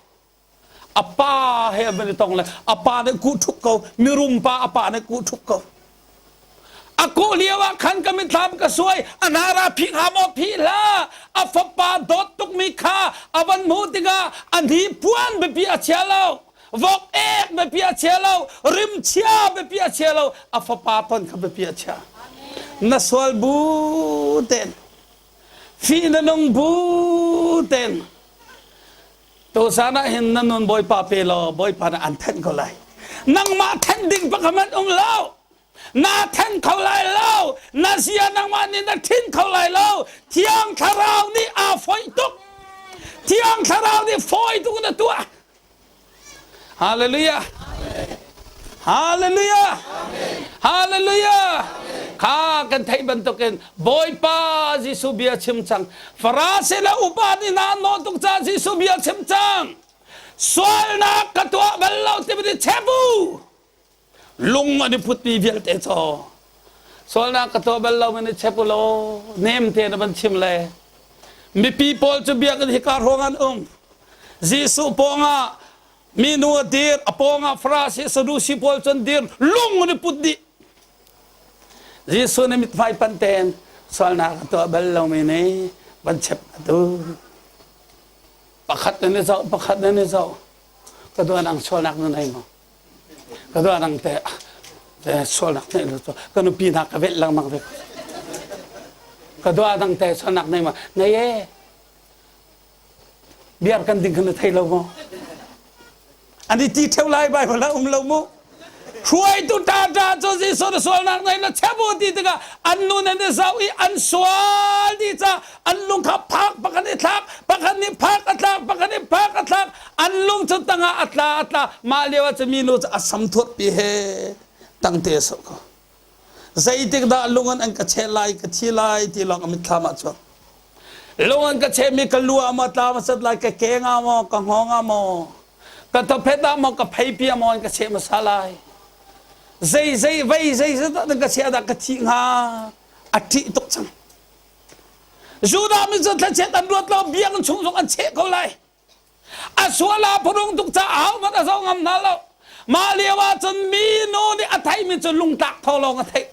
a pa he an i tong le a pa nih kuh ṭhup ko mirum pa a pa nih kuh ṭhup ko a kuh lio ah khan ka mitthlam ka suai a nara phih hnga maw phih hlah a fapa dawt tukmi kha a van hmuh tikah a hni puan biapi a chia lo vok ek biapi a chia lo rimchia biapi a chia lo a fapa ton kha biapi a chia na sual bu ten fi na nung bu ten Tuzan ah hin na nun Bawipa pe law Bawipa nih an thenh ko lai. Nangmah thenh ding pakhat um lo. Na then kho lai lo. Na zia nangmah nih na thin kho lai lo. Thiang Thlarau nih aa foih tuk. Thiang Thlarau nih fawi tuk na tuah. Hallelujah. Hallelujah. Hallelujah. Kha kan theih bantukin Bawipa Jesuh bia chim cang. Farasi le upa nih na nawl tuk caah Jesuh bia chim cang. Sualnak ka tuah bal lo timi chebu. Lung an i putmi vialte caw. Sualnak ka tuah bal lo mi chepu law nem te na van chim le. Mipi pawl cu biakinn hika hrawng an um. Jesuh pawngah minu a dir, a pawngah Farasi Sadusi pawl cun dir, lung an i put dih. Jesuh nih mithmai panh tein sualnak a tuah bal lomi nih van chep a tu. Pakhat nan i zoh, pakhat nan i zoh. Ka dua nang sualnak na nei maw? Ka dua nang te te sualnak nei lo cu ka nupi hna ka velh lengmang ve. Ka dua nang te sualnak nei maw? Nei e. Biar kan ding kha na thei lo maw? An i ti ṭheo lai Baibal ah um lo mu. Hruaitu ṭaṭa cu Jesuh na sualnak nei na chebu ti tikah an nun an i zoh i an sual dih caah an lung kha phak pakhat i thlak pakhat nih phak a tlak pakhat nih phak a thlak an lung cu tangah a tla a tla mah lio ah cu minu cu a sam thuatpi he tangte a soh ko zeitik dah lung an an ka cheh lai ka thi lai ti lawng a mitthlam ah chuak lung an ka chehmi ka lu ah maw tla hmasat lai ka keng ah maw ka hngawng ah maw ka thawphet ah maw ka pheipi ah maw an ka cheh hmasa lai zei zei vei zei zei dah ka cheh dah ka thi hnga a ṭih tuk cang Judah mi cu thlachiat an ruat lo biakinn chung zong an cheh ko lai a sual ah phurung tuk caah ahohmanh a zoh ngam hna lo mah lio ah cun minu nih a theihmi cu lungtlak tho lawng a theih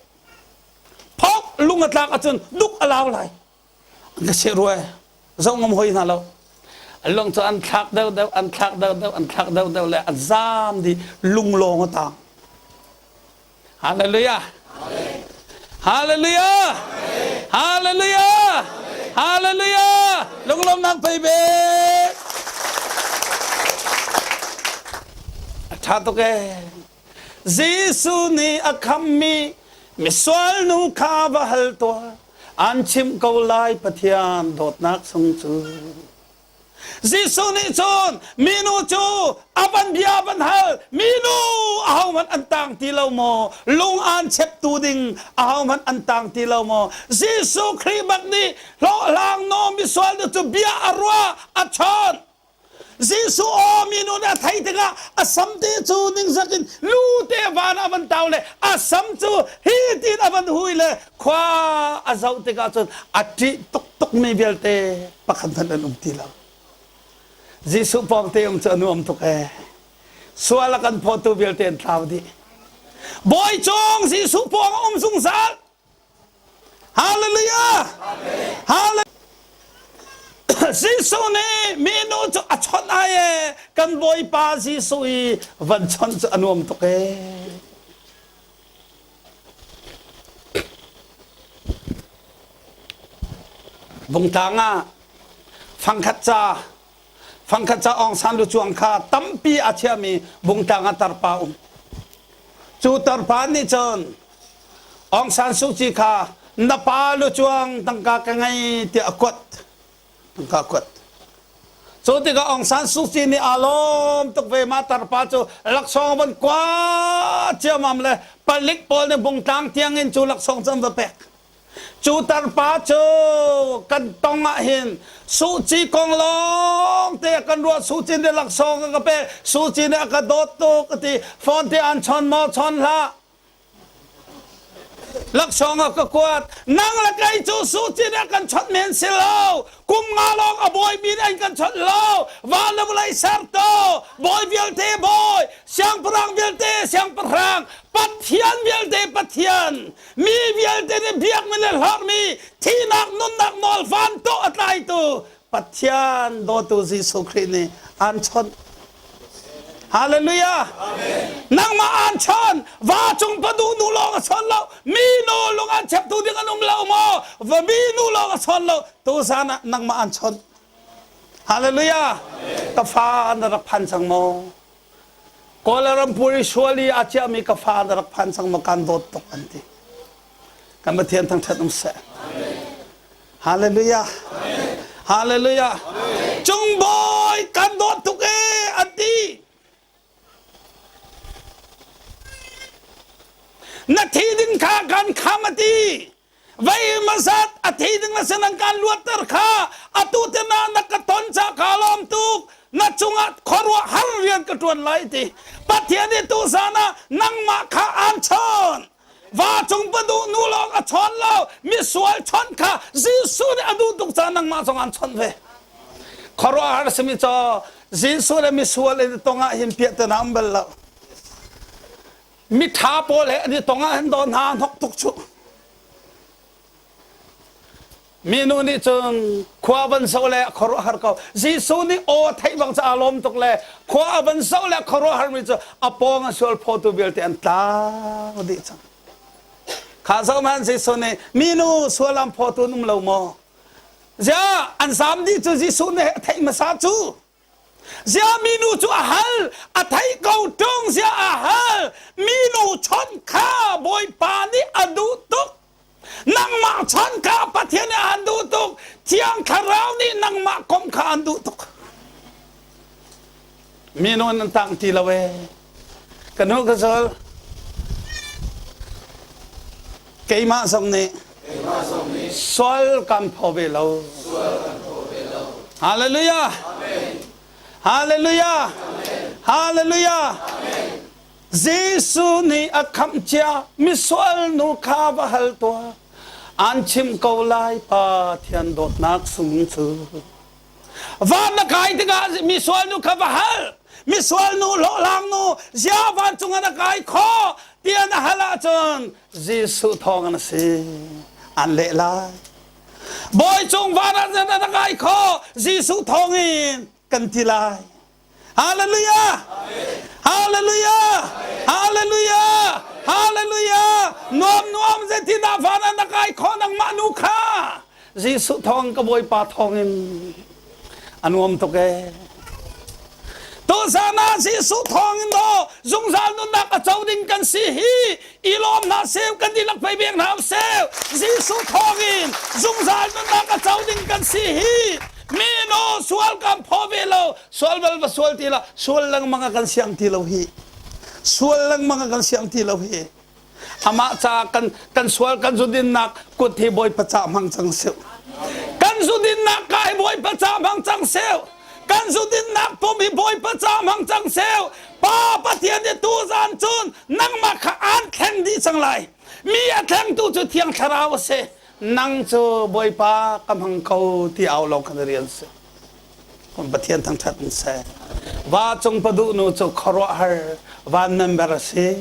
phok lung a tlak ahcun duk a lau lai an ka seh rua zoh ngam hoi hna lo lung cu an thlak deuh deuh an thlak deuh deuh an thlak deuh deuh le a zam di lung lawng a tang Hallelujah. Hallelujah. Hallelujah. Hallelujah. Lunglawmnak pei be. A ṭha tuk ee. Jesuh nih a khammi misual nu kha va hal tuah. An chimh ko lai Pathian dawtnak sung cu. Jesuh nih cun minu cu a van bia van hal minu ahohmanh an tang ti lo maw lung aan cheptu ding ahohmanh an tang ti lo maw Jesuh Khrih bak nih hlawhhlang naw misual nu cu bia a ruah a chawnh Jesuh aw minu nih a theih tikah a sam te cu ningzak in lu te van a van tau le a sam cu hi tin a van hui le khua a zoh tikah cun a ṭih tuk tukmi vialte pakhat hmanh an um ti lo. Jesuh pawngte um cu a nuam tuk ee. Sual a kan phawtu vialte an tlau dih. Bawi cung Jesuh pawng a um zungzal. Hallelujah! Hallelujah! Jesuh nih minu cu a chawnh ai ee kan Bawipa Jesuh i van chawnh cu a nuam tuk ee. Bungtlang ah fangkhat ca fangkhat ca Aung San Lu Cuang kha tampi a chiami Bungtlang ah tarpa um. Cu tarpa nih cun Aung San Suu Kyi kha na pa lu cuang tangka ka ngei tiah a kuat. Tangka kuat. Cu tikah Aung San Suu Kyi nih aa lawm tuk ve ma tarpa cu laksawng van kua ciamam le palik pawl nih bungtlang tiang in cu laksawng cu an va pek. Cu tarpa cu kan tong ah hin Suu Kyi kong lawng te kan ruah Suu Kyi nih laksawng a ka pek Suu Kyi nih a ka dawt tuk a ti phone te an chawn maw chawn hlah Laksawng a ka kuat. Nang le kei cu sucin ah kan chawnh men si lo. Kum nga lawng a bawimi nih an kan chawnh lo. Van le vawlei sertu, bawi vialte bawi, siangpahrang vialte siangpahrang, Pathian vialte Pathian, mi vialte nih biakmi le hlorhmi, thihnak nunnak nawl van tawh a tlaitu Pathian dawtu Jesuh Khrih nih aan chawnh. Hallelujah. Nangmah aan chawn. Va cung pa duh nu lawng a chawn lo. Mi nu lung an cheptu ding an um lo maw? Va mi nu lawng a chawn lo. Tu zan ah nangmah aan chawn. Hallelujah. Ka fa na rak phan cang maw? Kawlrampur i suali a ciami ka fa na rak phan cang maw? Kan dawt tuk an ti. Kan Pathian thangṭhat um seh. Hallelujah. Hallelujah. Cung bawi kan dawt tuk ee an ti. Na thi ding kha kan kham a ti. Vei mazat a thi ding na sin an kan luatter kha atu te na na ka ton cha ka lawm tuk na cungah khuaruah har rian ka tuan lai ti. Pathian nih tu zan ah nangmah kha aan chawn. Va cung paduh nu lawng a chawn lo misual chawnh kha Jesuh nih a duh tuk caah nangmah zong aan chawnh ve. Khuaruahhar simi caw Jesuh le misual in tong ah hin piahtana um bal lo. Mitha pawl he an i tong ah hin daw hna hnok tuk cu. Minu nih cun khua van zoh le khuaruahhar ko. Jesuh nih aw theih bang cu aa lawm tuk le khua a van zoh le khuaruahhar mi cu a pawng a sual phawtu vialte an tlau dih cang. Kha zoh hmanh Jesuh nih minu sual an phawtu an um lo maw? Ziah an zaam dih cu Jesuh nih a theih hmasa cu. Ziah minu cu a hal, a theih ko ṭung ziah a hal. Minu chawnh kha Bawipa nih a duh tuk. Nangmah chawnh kha Pathian nih aan duh tuk. Thiang Thlarau nih nangmah komh kha an duh tuk. Minu nan tang ti lo ee. Ka nu ka zul. Keimah zong nih sual kan phaw ve lo. Hallelujah. Hallelujah. Hallelujah. Jesuh nih a khamh cia misual nu kha va hal tuah. An chim ko lai Pathian dawtnak sung cu. Van na kai tikah misual nu kha va hal. Misual nu hlawhhlang nu zia vancung ah na kai khawh tiah na hal ahcun Jesuh thawng an si. An leh lai. Bawi cung van ah na kai khawh Jesuh thawng in kan ti lai. Hallelujah! Hallelujah! Hallelujah! Hallelujah! Nuam nuam zeitindah van ah na kai khawh nangmah nu kha Jesuh thawng ka Bawipa thawng in a nuam tuk ee. Tuzan ah Jesuh thawng in daw zungzal nunnak a co ding kan si hi i lawm hna seu kan dihlak pei bek hna seu Jesuh thawng in zungzal nunnak a co ding kan si hi mi no sual kan phaw ve lo sual bal va sual ti la sual lengmang a kan siang ti lo hi sual lengmang a kan siang ti lo hi amah ca kan kan sual kan zudinnak kut hi bawipa ca hmang cang seu kan zudinnak ka hi bawipa ca hmang cang seu kan zudinnak pum hi bawipa ca hmang cang seu pa pathian i tu zan cun nangmah kha aan thleng dih cang lai mi a thlengtu cu thiang thlarau a si nang cu bawipa ka hmang ko ti au lawng khan rian si Pathian thangṭhat in seh va cung paduh nu cu khuaruahhar van member a si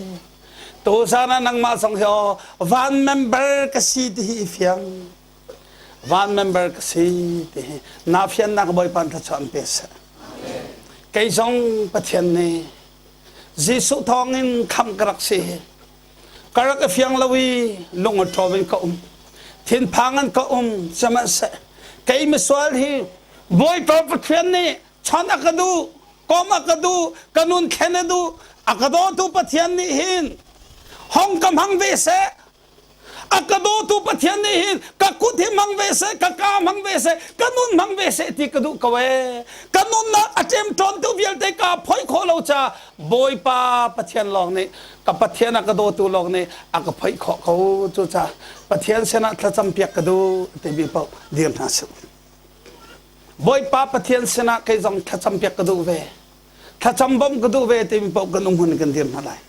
tuzan ah nangmah zong hi aw van member ka si ti hi i fiang. Van member ka si ti hi na fiannak Bawipa thluachuah an pe seh. Kei zong Pathian nih Jesuh thawngin khamh ka rak si hi ka rak i fiang lo i lung a ṭhaw in ka um thinphang in ka um sihmanhseh kei misual hi Bawipa Pathian nih chawnh a ka duh kom a ka duh ka nun thlen a duh a ka dawtu Pathian nih hin hong ka hmang ve seh A ka dawtu Pathian nih hin ka kut hi hmang ve seh, ka ka hmang ve seh, ka nun hmang ve seh ti ka duh ko ee. Ka nunnak a ṭemṭawntu vialte ka phoih khawh lo ca Bawipa Pathian lawng nih ka Pathian a ka dawtu lawng nih a ka phoih khawh ko. Cucaah Pathian sinah thlacam piak ka duh timi paoh dir hna sih. Bawipa Pathian sinah kei zong thlacam piak ka duh ve. Thlacam bawmh ka duh ve timi paoh kan um hun kan dir hna lai.